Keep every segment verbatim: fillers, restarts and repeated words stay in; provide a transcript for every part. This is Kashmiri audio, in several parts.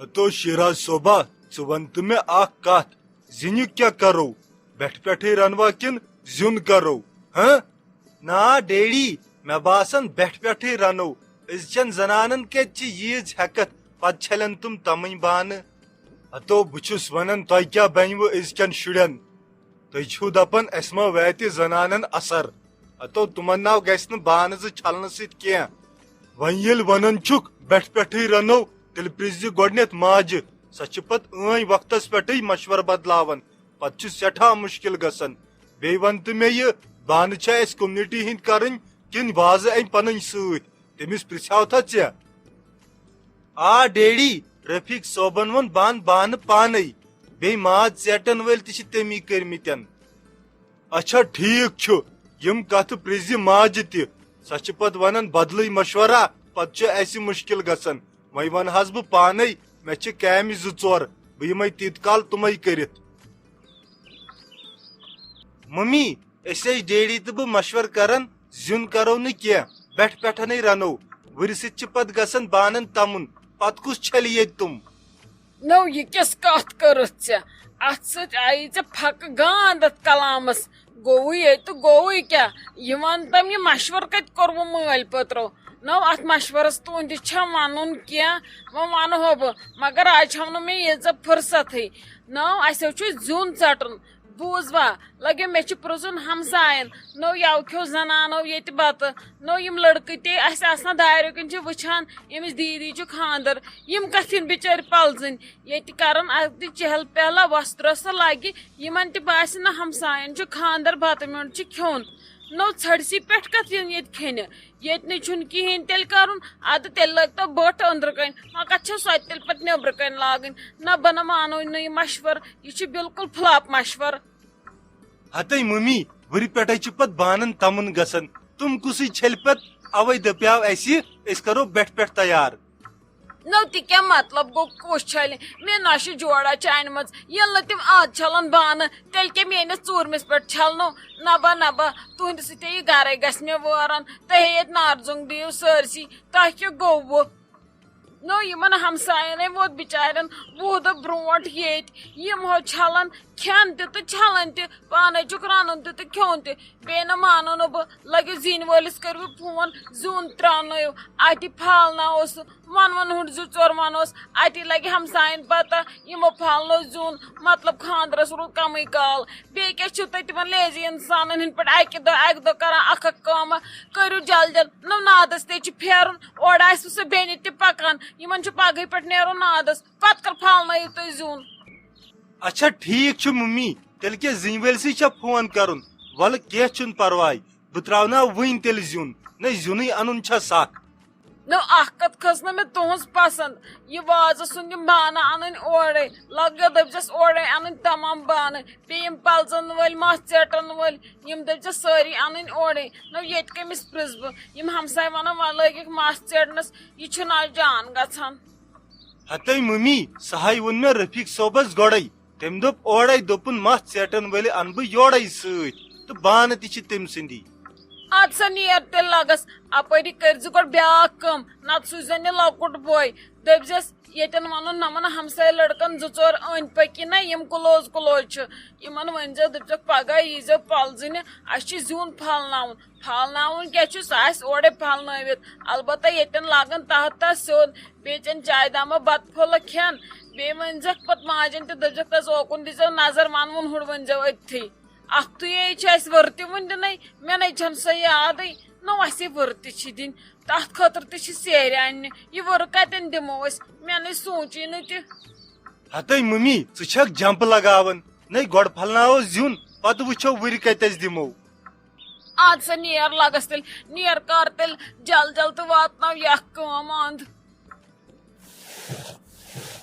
تو شیراز صٲبا، ژٕ وَن تہٕ مےٚ اکھ کتھ، زِنہِ کیٛاہ کرو؟ بیٹھ پٮ۪ٹھٕے رنوا کِنہٕ زیُن کرو؟ ہاں؟ نا ڈیڈی، مےٚ باسان بیٹھ پٮ۪ٹھٕے رنو۔ أزچٮ۪ن زنانن کتہِ چھِ ییٖژ ہٮ۪کتھ، پتہٕ چھلن تِم تمٕے بانہٕ۔ ہتو بہٕ چھُس ونان، تۄہہِ کیٛاہ بنِوٕ أزکٮ۪ن شُرٮ۪ن؟ تُہۍ چھِو دپان اسہِ ما واتہِ زنانن اثر؟ ہتو تِمن ناو گژھِ نہٕ بانہٕ زٕ چھلنہٕ سۭتۍ کینٛہہ۔ وۄنۍ ییٚلہِ ونان چھُکھ بیٹھ پٮ۪ٹھٕے رنو، تیٚلہِ پرٛژھ زِ گۄڈٕنٮ۪تھ ماجہِ، سۄ چھِ پتہٕ ٲنۍ وقتس پٮ۪ٹھٕے مشورٕ بدلاوان، پتہٕ چھُ سٮ۪ٹھاہ مُشکل گژھان۔ بیٚیہِ ون تہٕ مےٚ یہِ، بانہٕ چھا اسہِ community ہٕنٛدۍ کرٕنۍ کِنہٕ وازٕ انہِ پنٕنۍ سۭتۍ؟ تٔمِس پرژھیاو تھا ژےٚ؟ آ ڈیڈی، رفیق صٲبن ووٚن بہٕ انہٕ بانہٕ پانے، بیٚیہِ ماز ژیٹن وٲلۍ تہِ چھِ تٔمی کٔرمٕتٮ۪ن۔ اچھا ٹھیک چھُ، یِم کتھٕ پرزِ ماجہِ تہِ، سۄ چھِ پتہٕ ونان بدلٕے مشورہ، پتہٕ چھُ اسہِ مشکل گژھان۔ وۄنۍ ونہٕ حظ بہٕ پانے، مےٚ چھِ کامہِ زٕ ژور، بہٕ یِمے تیٖت کال تِمے کٔرِتھ۔ ممی، أسۍ ٲسۍ ڈیڈی تہٕ بہٕ مشورٕ کران، زیُن کرو نہٕ کینٛہہ، بیٹھ پٮ۪ٹھنٕے رنو۔ وُرِ سۭتۍ چھِ پتہٕ گژھان بانن تمُن، پتہٕ کُس چھلہِ ییٚتہِ تِم؟ نو، یہِ کِژھ کتھ کٔرٕتھ ژےٚ؟ اتھ سۭتۍ آیی ژےٚ پھکہٕ گانٛد اتھ کلامس۔ گوٚوٕے ییٚتہِ تہٕ گوٚوٕے کیٛاہ؟ یہِ ون تم، یہِ مشورٕ کتہِ کوٚروٕ مٲلۍ پٔترو؟ نو، اتھ مشورس تُہنٛدِ چھا ونُن کینٛہہ؟ وۄنۍ ونہو بہٕ، مگر از چھَو نہٕ مےٚ ییٖژاہ فرصتھٕے۔ نو، اسہِ حظ چھُ زیُن ژٹُن۔ بوٗزوا، لگیو مےٚ چھُ پرٛژھُن ہمساین۔ نو، یَوٕ کھیوٚو زنانو ییٚتہِ بتہٕ۔ نو، یِم لڑکہٕ تہِ اسہِ آسان داریو کِنۍ چھِ وٕچھان، ییٚمِس دیٖدی چھُ خانٛدر۔ یِم کتھ یِن بِچٲرۍ پلزٕنۍ؟ ییٚتہِ کرن اتہِ چہل پہلا وۄسترس تہٕ لگہِ، یِمن تہِ باسہِ نہ ہمساین چھُ خانٛدر، بتہٕ میوٚنٛڈ چھُ کھیوٚن۔ نو، ژھڑسی پٮ۪ٹھ کتھ یِن ییٚتہِ کھیٚنہِ؟ ییٚتہِ نَے چھُنہٕ کِہیٖنۍ، تیٚلہِ کرُن ادٕ، تیٚلہِ لٲگۍ تو بٔٹھ أنٛدرٕ کَنۍ۔ وۄنۍ کتھ چھَو سۄ تہِ تیٚلہِ پتہٕ نیٚبرٕ کَنۍ لاگٕنۍ؟ نہ، بہٕ نہ مانو نہٕ یہِ مشورٕ، یہِ چھُ بالکل flop مشورٕ۔ ہتے ممی، وُرِ پٮ۪ٹھے چھِ پتہٕ بانن تمُن گژھان، تِم کُسٕے چھلہِ پتہٕ؟ اوے دپیاو اسہِ، أسۍ کرو بیٹھ پٮ۪ٹھ تیار۔ نو، تہِ کیٛاہ مطلب گوٚو کُس چھلہِ؟ مےٚ نہ چھِ جوڑا چانہِ منٛز، ییٚلہِ نہٕ تِم آز چھلن بانہٕ، تیٚلہِ کیٛاہ میٲنِس ژوٗرمِس پٮ۪ٹھ چھلنو؟ نبا نبا، تُہنٛدِ سۭتۍ یہِ گرے گژھِ مےٚ وٲران، تُہۍ ہے ییٚتہِ نارٕ زوٚنگ دِیِو سٲرسٕے، تۄہہِ کیٛاہ گوٚوٕ؟ نو، یِمن ہمساین ہے ووت بِچارٮ۪ن وُہ دۄہ برونٹھ ییٚتہِ، یِم ہو چھلن کھٮ۪ن تہِ تہٕ چھلن تہِ، پانے چھُکھ رنُن تہِ تہٕ کھیوٚن تہِ۔ بیٚیہِ نہٕ مانو نہٕ بہٕ، لٲگِو زِنۍ وٲلِس کٔرِو فون، زیُن ترٛاونٲیِو، اَتی پھالناوو سُہ۔ وَن وَن ہُنٛد زٕ ژور وَنوس، اَتی لَگہِ ہمساین پتہ، یِمو پھالنو زیُن، مطلب خانٛدرس روٗد کمٕے کال۔ بیٚیہِ کیٛاہ چھِو تُہۍ تِمن lazy اِنسانن ہٕنٛدۍ پٲٹھۍ اَکہِ دۄہ اَکہِ دۄہ کران اَکھ اَکھ کٲمہ؟ کٔرِو جلدی، نہ نادس تہِ چھِ پھیرُن، اورٕ آسہِ سُہ بیٚنہِ تہِ پکان، یِمن چھُ پگہٕے پٮ۪ٹھ نیرُن نادس، پتہٕ کر پھالنٲیِو تُہۍ زیُن؟ اچھا ٹھیک چھُ ممی، تیٚلہِ کیٛاہ زِنۍ وٲلۍ سٕے چھا فون کرُن؟ وَلہٕ کینٛہہ چھُنہٕ پرواے، بہٕ ترٛاوناو وٕنۍ تیٚلہِ زیُن، نہ زیُنٕے اَنُن چھا سَکھ۔ نو، اکھ کتھ کھٔژ نہٕ مےٚ تُہنٛز پسند، یہِ وازٕ سُنٛد یِم بانہٕ انٕنۍ اورے، لگیو دٔپزٮ۪س اورے انٕنۍ تمام بانہٕ، بیٚیہِ یِم پلزن وٲلۍ، مس ژیٹن وٲلۍ، یِم دٔپزٮ۪س سٲری انٕنۍ اورے۔ نو، ییٚتہِ کٔمِس پرژھ بہٕ؟ یِم ہمساے ونان، وۄنۍ لٲگِکھ مس ژیٹنس، یہِ چھُ نہ جان گژھان۔ ہتے ممی، سہے ووٚن مےٚ رفیق صٲبس گۄڈے۔ تٔمۍ دوٚپ اورے، دوٚپُن، مس ژیٹن وٲلۍ انہٕ بہٕ یورے سۭتۍ، تہٕ بانہٕ تہِ چھِ تٔمۍ سٕنٛدی۔ اد سا نیر تیٚلہِ لگس، اپٲری کٔرۍ زِ گۄڈٕ بیاکھ کٲم، نتہٕ سوٗززٮ۪ن یہِ لۄکُٹ بوے۔ دٔپزٮ۪س، ییٚتٮ۪ن ونُن نمن ہمسایہِ لڑکن زٕ ژور أنٛدۍ پٔکی نہ، یِم close close چھِ، یِمن ؤنۍ زٮ۪س، دٔپزٮ۪کھ، پگاہ یی زٮ۪و پلزٕنہِ، اسہِ چھُ زیُن پھلناوُن۔ پھالناوُن کیٛاہ چھُ؟ سُہ آسہِ اورَے پھالنٲوِتھ۔ البتہ ییٚتٮ۪ن لاگَن تَتھ تَتھ سیوٚد۔ بیٚیہِ چٮ۪ن چایہِ دامہ بَتہٕ پھوٚلہ کھٮ۪ن۔ بیٚیہِ ؤنۍزٮ۪کھ پَتہٕ ماجَن تہِ، دٔپۍزٮ۪کھ، تَس اوکُن دیٖزیو نظر، وَنوُن ہُڑ ؤنۍزیو أتھی۔ اَکھتُے ہے چھِ اَسہِ ؤر تہِ وٕنہِ دِنَے، مےٚ نَے چھَنہٕ سۄ یادٕے۔ نہ وَسے ؤر تہِ چھِ دِنۍ، تَتھ خٲطرٕ تہِ چھِ سیرِ اَننہِ۔ یہِ ؤر کَتٮ۪ن دِمو أسۍ؟ مےٚ نَے سوٗنچی نہٕ تہِ۔ ہَتَے مٔمی، ژٕ چھَکھ جمپہٕ لگاوان۔ نَے گۄڈٕ پھلناوو زیُن، پَتہٕ وٕچھو وٕرِ کَتہِ اَسہِ دِمو۔ اَدٕ سا نیر لَگَس تیٚلہِ، نیر کر تیٚلہِ جل جل تہٕ واتناو یہِ اَکھ کٲم اَنٛد۔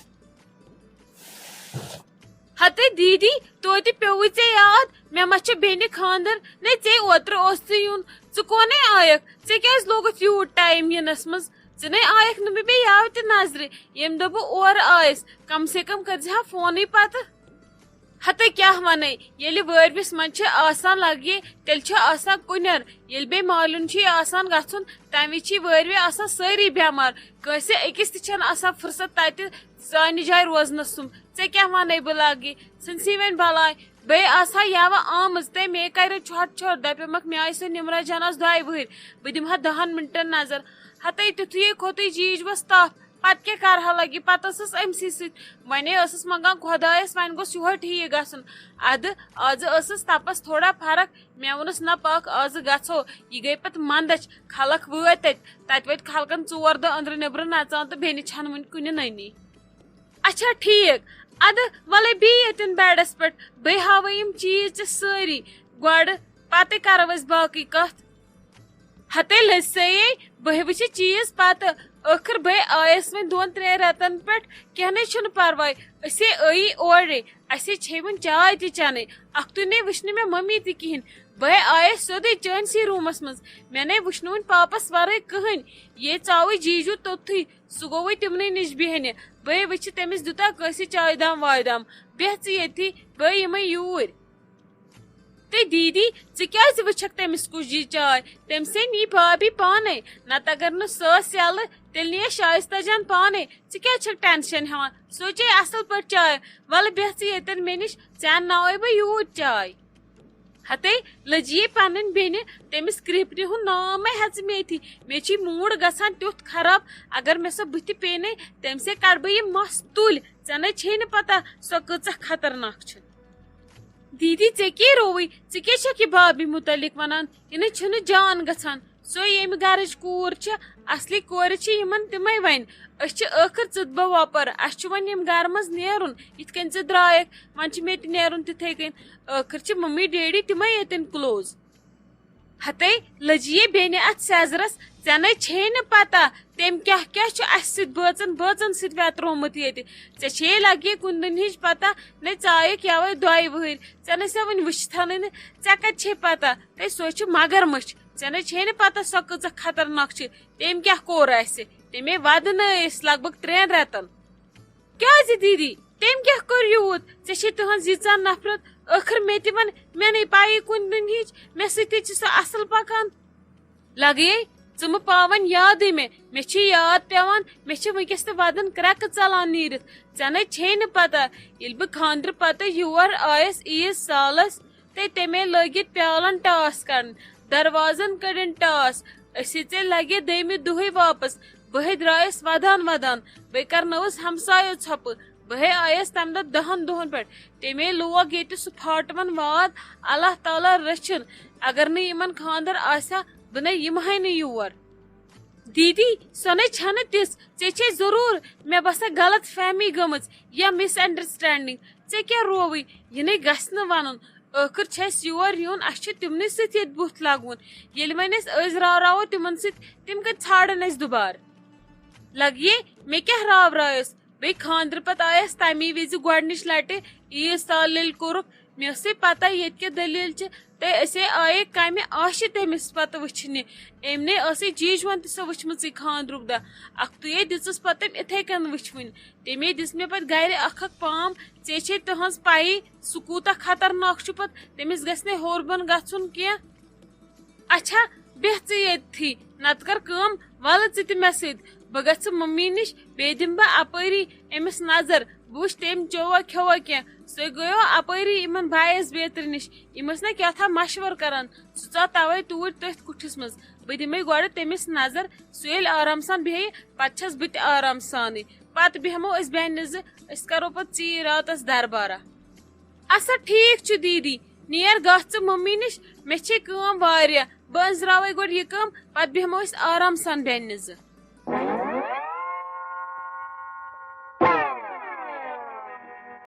ہتے دیٖدی، توتہِ پیوٚوُے ژےٚ یاد، مےٚ ما چھِ بیٚنہِ خانٛدر؟ نے ژےٚ اوترٕ اوس ژٕ یُن، ژٕ کونے آیکھ؟ ژےٚ کیٛازِ لوگُتھ یوٗت ٹایم یِنس منٛز؟ ژٕ نے آیکھ نہٕ مےٚ بیٚیہِ یاوٕ تہِ نظرِ، ییٚمہِ دۄہ بہٕ اورٕ آیس۔ کم سے کم کٔرزِ ہا فونٕے پتہٕ۔ ہتے کیٛاہ ونے، ییٚلہِ وٲرۍوِس منٛز چھِ آسان لگہِ، تیٚلہِ چھُ آسان کُنٮ۪ر۔ ییٚلہِ بیٚیہِ مالیُن چھُ یہِ آسان گژھُن، تمہِ وِزِ چھِ وٲرۍوِ آسان سٲری بٮ۪مار۔ کٲنٛسہِ أکِس تہِ چھَنہٕ آسان فرصت تتہِ سانہِ جایہِ روزنس سُم۔ ژےٚ کیٛاہ ونے بہٕ لگہِ؟ ژھٕنسٕے وۄنۍ بلاے۔ بیٚیہِ آسہٕ ہا یوٕ آمٕژ، تٔمۍ مے کرِ ژھۄٹھ ژھۄٹھ، دپیومکھ مےٚ آیہِ سۄ نمرہ جناز دۄیہِ وٕہٕرۍ، بہٕ دِمہٕ ہا دہن منٹن نظر۔ ہتے تیُتھُے یے کھوٚتُے جیجوس تپھ۔ پتہٕ کیٛاہ کرٕ ہا لگہِ؟ پتہٕ ٲسٕس أمسٕے سۭتۍ۔ ونے ٲسٕس منٛگان خۄدایس، وۄنۍ گوٚژھ یِہوے ٹھیٖک گژھُن۔ ادٕ آزٕ ٲسٕس تپس تھوڑا فرق۔ مےٚ ووٚنُس، نہ پکھ، آزٕ گژھو۔ یہِ گٔے پتہٕ منٛدچھ۔ خلق وٲتۍ تتہِ۔ تتہِ وٲتۍ خلقن ژور دۄہ أنٛدرٕ نیٚبرٕ نژان تہٕ بیٚنہِ چھنہٕ وُنہِ کُنہِ نٔنی۔ اچھا ٹھیٖک، ادٕ ولے بیٚہہ ییٚتٮ۪ن بیڈس پٮ۪ٹھ، بہٕ ہاوے یِم چیٖز ژےٚ سٲری گۄڈٕ، پتے کرو أسۍ باقٕے کتھ۔ ہتے لٔج سیے، بہٕ وٕچھِ چیٖز پتہٕ، ٲخٕر بہٕ آیس وۄنۍ دۄن ترٛٮ۪ن رٮ۪تن پٮ۪ٹھ، کینٛہہ نے چھُنہٕ پرواے، أسے ٲیی اورے، اسے چھے وۄنۍ چاے تہِ چنے، اکھتُے نے وٕچھ نہٕ مےٚ ممی تہِ کِہیٖنۍ، بہٕ آیس سیوٚدُے چٲنسٕے روٗمس منٛز، مےٚ نے وٕچھ نہٕ وۄنۍ پاپس ورٲے کٕہٕنۍ، یے ژاوٕے جیجو توٚتھُے، سُہ گوٚوٕے تِمنٕے نِش بیٚہنہِ۔ بہٕ وٕچھِ تٔمِس دیُتا کٲنٛسہِ چایہِ دام وایہِ دام۔ بیٚہہ ژٕ ییٚتھی، بہٕ یِمے یوٗرۍ۔ تہٕ دیٖدی، ژٕ کیٛازِ وٕچھکھ تٔمِس کُجی چاے؟ تٔمۍ سٕے نی بھابی پانے، نتہٕ اگر نہٕ سۄ ٲس یَلہٕ، تیٚلہِ نِیے شایستہ جان پانے۔ ژٕ کیٛازِ چھکھ ٹینشن ہٮ۪وان؟ سۄ چے اصل پٲٹھۍ چاے۔ وَلہٕ بیٚہہ ژٕ ییٚتٮ۪ن مےٚ نِش، ژےٚ انناوے بہٕ یوٗرۍ چاے۔ ہتے لٔجیے پنٕنۍ بیٚنہِ، تٔمِس کرٛپنہِ ہُنٛد نامے ہٮ۪ژٕ میتھی۔ مےٚ چھُے موٗڈ گژھان تیُتھ خراب، اگر مےٚ سۄ بٕتھِ پیٚیہِ نے، تٔمۍ سٕے کڑٕ بہٕ یہِ مس تُلۍ۔ ژےٚ نے چھے نہٕ پتہ سۄ کۭژاہ خطرناک چھِ۔ دیٖدی، ژےٚ کیٛاہ رووٕے؟ ژٕ کیٛاہ چھکھ یہِ بھابی متعلق ونان؟ یہِ نے چھُنہٕ جان گژھان۔ سۄ ییٚمہِ گرٕچ کوٗر چھِ، اصلی کورِ چھِ یِمن تِمے وۄنۍ۔ أسۍ چھِ ٲخٕر ژٕ تہٕ بہٕ وۄپر۔ اسہِ چھُ وۄنۍ ییٚمہِ گرٕ منٛز نیرُن، یِتھ کٔنۍ ژٕ درٛایکھ۔ وۄنۍ چھُ مےٚ تہِ نیرُن تِتھے کٔنۍ۔ ٲخٕر چھِ ممی ڈیڈی تِمے ییٚتٮ۪ن close۔ ہتے لٔجیے بیٚنہِ اتھ سیزرس، ژےٚ نے چھے نہٕ پتہ تٔمۍ کیٛاہ کیٛاہ چھُ اسہِ سۭتۍ بٲژن بٲژن سۭتۍ ویترومُت ییٚتہِ۔ ژےٚ چھے لگہِ کُنہِ دُنہِچ پتہ، نے ژایکھ یوے دۄیہِ وٕہٕرۍ، ژےٚ نے سۄ وُنہِ وٕچھتھنٕے نہٕ، ژےٚ کتہِ چھے پتہ؟ تہٕ سۄ چھِ مگر مٔچھ، ژےٚ نے چھے نہٕ پتہ سۄ کۭژاہ خطرناک چھِ۔ تٔمۍ کیٛاہ کوٚر اسہِ؟ تٔمۍ ودنٲے أسۍ لگ بگ ترٛٮ۪ن رٮ۪تن۔ کیٛازِ دیٖدی؟ تٔمۍ کیٛاہ کوٚر یوٗت؟ ژےٚ چھے تٕہٕنٛز ییٖژاہ نفرت؟ ٲخٕر مےٚ تہِ وَن، مےٚ نے پَیی کُنہِ دُنہِچ، مےٚ سۭتۍ تہِ چھِ سۄ اَصٕل پَکان۔ لَگے، ژٕ مہٕ پاوَن یادٕے مےٚ، مےٚ چھِ یاد پٮ۪وان، مےٚ چھِ وٕنکیٚس تہِ وَدَن کرٛٮ۪کہٕ ژَلان نیٖرِتھ۔ ژےٚ نے چھے نہٕ پَتہ، ییٚلہِ بہٕ خانٛدرٕ پَتہٕ یور آیَس عیٖد سالَس، تہٕ تَمے لٲگِتھ پیالَن ٹاس کَرٕنۍ، دروازَن کٔڑِن ٹاس۔ أسۍ ژےٚ لَگہِ دوٚیمہِ دۄہٕے واپَس۔ بہٕ ہے درٛایَس وَدان وَدان، بہٕ کرنٲوٕس ہمسایو ژھۄپہٕ۔ بہٕ ہے آیَس تَمہِ دۄہ دَہَن دۄہَن پٮ۪ٹھ۔ تَمے لوگ ییٚتہِ سُہ پھاٹوَن واد۔ اللہ تعالیٰ رٔچھِن، اگر نہٕ یِمَن خانٛدر آسہِ ہا، بہٕ نے یِمہٕ ہَے نہٕ یور۔ دیٖدی، سۄ نے چھَنہٕ تِژھ، ژےٚ چھے ضروٗر، مےٚ باسان، غلط فہمی گٔمٕژ یا misunderstanding۔ ژےٚ کیٛاہ رووٕے؟ یہِ نے گژھِ نہٕ وَنُن۔ ٲخٕر چھِ اَسہِ یور یُن، اَسہِ چھُ تِمنٕے سۭتۍ ییٚتہِ بُتھ لَگوُن۔ ییٚلہِ وۄنۍ أسۍ أزۍ راوراوو تِمَن سۭتۍ، تِم کَتہِ ژھانٛڈَن اَسہِ دُبارٕ؟ لَگیے، مےٚ کیٛاہ راورایَس؟ بیٚیہِ خانٛدرٕ پَتہٕ آیَس تَمی وِزِ گۄڈٕنِچ لَٹہِ عیٖد سال ییٚلہِ کوٚرُکھ۔ مےٚ ٲسٕے پَتہ ییٚتہِ کیٛاہ دٔلیٖل چھِ، تہٕ أسے آیے کَمہِ آشہِ تٔمِس پَتہٕ وٕچھنہِ۔ أمۍ نے ٲسٕے جیجوَن تہِ سۄ وٕچھمٕژٕے خانٛدرُک دۄہ۔ اَکھتُیے دِژٕس پَتہٕ تٔمۍ اِتھَے کٔنۍ وٕچھوٕنۍ۔ تَمے دِژ مےٚ پَتہٕ گَرِ اَکھ اَکھ پام، ژےٚ چھے تٕہٕنٛز پَیی سُہ کوٗتاہ خطرناک چھُ پَتہٕ، تٔمِس گژھِ نے ہیوٚر بۄن گژھُن کینٛہہ۔ اچھا، بیٚہہ ژٕ ییٚتھی، نتہٕ کر کٲم، وَلہٕ ژٕ تہِ مےٚ سۭتۍ۔ بہٕ گژھٕ مٔمی نِش، بیٚیہِ دِمہٕ بہٕ اَپٲری أمِس نظر، بہٕ وٕچھٕ تٔمۍ چیوٚوا کھیوٚوا کینٛہہ۔ سُہ گٔیو اَپٲری یِمن بایَس بیترِ نِش، یِم ٲسۍ نہ کیٛاہ تھام مشورٕ کران۔ سُہ ژاو توے توٗرۍ تٔتھۍ کُٹھِس منٛز۔ بہٕ دِمے گۄڈٕ تٔمِس نظر، سُہ ییٚلہِ آرام سان بیٚہہِ، پتہٕ چھَس بہٕ تہِ آرام سانٕے۔ پتہٕ بیٚہمو أسۍ بیٚنہِ زٕ، أسۍ کرو پتہٕ ژیٖرۍ راتس دربارہ۔ اچھا ٹھیٖک چھُ دیٖدی، نیر گژھ ژٕ مٔمی نِش، مےٚ چھے کٲم واریاہ، بہٕ أنٛزراوے گۄڈٕ یہِ کٲم، پتہٕ بیٚہمو أسۍ آرام سان بیٚنہِ زٕ۔